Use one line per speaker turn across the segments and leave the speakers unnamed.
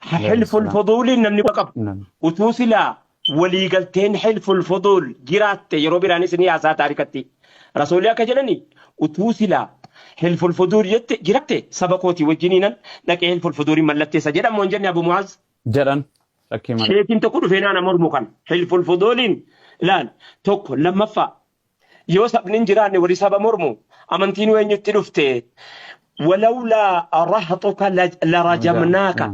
Hilful
Salaam.
fuduuliin namni quba qabu. Utuu silaa waliigalteen hilful fuduul jiraatte yeroo biraanis ni haasaa taarikatti. Rasuulli akka jedhani utuu silaa hilful fuduul jette jiraatte saba kootii wajjiniinan dhaqee hilful fuduuliin mallatteessa jedhamoo hin jenne Abu Mu'aaz?
Jedhan shakkii malee.
Sheekiin tokko dhufee naana mormu kan hilful fuduuliin ilaal tokko lammaffaa yoo sabni hin jiraanne warri saba mormu amantiin eenyutti dhufte walawlaa rahxuka larajamnaaka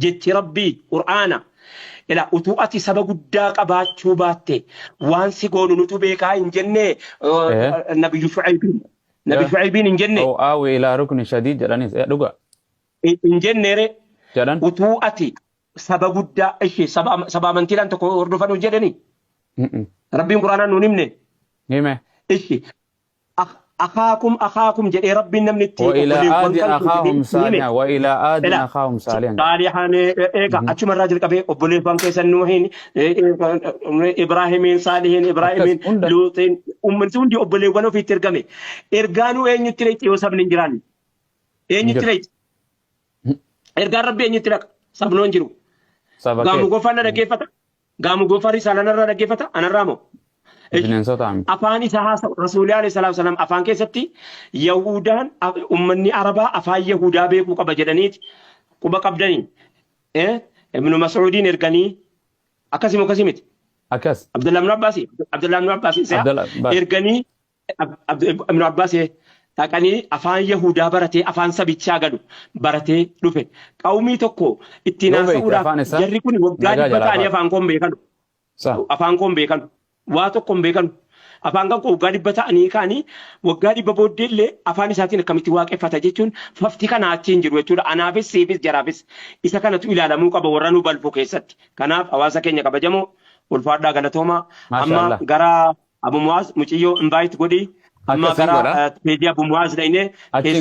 jechi rabbii qur'aana ila utuu ati saba guddaa qabaachuu baatte waan si goonu nutu beekaa hin jenne nabiyyu shucaybiin nabi shucaybiin hin jenne
Aw aawi ilaa rukni shadiid jedhanis dhuga
hin jenneere
jedhan.
Utuu ati saba guddaa ishee saba saba amantiidhaan tokko hordofan jedhani rabbiin quraanaan nuun himne.
Hime.
Ishi akaakum akaakum jedhee rabbiin namni itti
Wa ilaa
obboleewwan
aadin
kan koo jedhee
akaahum
itti hime.
saalihan. Wa ilaa aadin
Ila
akaahum saalihan.
Saalihan eega achumarraa jalqabee obboleewwan keessan Nuuhiin, Ibraahimiin, Saalihiin,
Akkas
Ibraahimiin,
hunda.
Luuxiin uummanni hundi obboleewwan ofiitti ergame. Ergaanuu eenyutti dhaqxe yoo sabni hin jiraanne?
Hin
Eenyutti
jiru.
dhaqxe? Ergaan rabbi eenyutti dhaqa? Sabnoon jiru.
Saba
Gaamu
keeti.
goofaan na dhaggeeffata. Gaamu goofaan risaalaan irraa dhaggeeffata. Anarraa moo?
Bineensota miti.
Afaan isaa haasa'u. Rasuulli alayhi salaatu wasalaam afaan keessatti Yahudaan ummanni Arabaa afaan Yahudaa beekuu qaba jedhaniiti quba qabdanii. Ibnu Mas'uudiin erganii akkasii moo akkasii miti?
Akkas.
Abdullah ibn Abbaas Abdullah ibn Abbaas
Abdullah Abbaas.
erganii Ibn Abbaas dhaqanii afaan Yahudaa baratee afaan sabichaa galu baratee dhufe. Qawmii tokko ittiin
Yoo beekte
haasa'uudhaaf
afaan isaa
jarri kun waggaa
nagaa
100
jalaa
ta'anii
baata.
afaan koo hin beekanu.
Sa.
Afaan koo hin beekanu. Waa tokko hin beekanu. Afaan kan koo waggaa 100 ta'anii ka'anii waggaa 100 booddee illee afaan isaatiin akkamitti waaqeffata jechuun fafti kanaa achi hin jiru jechuudha. Anaafis siifis jaraafis isa kanatu ilaalamuu qaba warra nu balfu keessatti. Kanaaf hawaasa keenya kabajamoo ulfaadhaa galatoomaa.
Maasha
Amma
Allah.
gara Abu Muaz muciyyoo invite godhi. Amma
Akkasiin
gara
godha.
peejii Abu Muaz dhaynee
Achiin.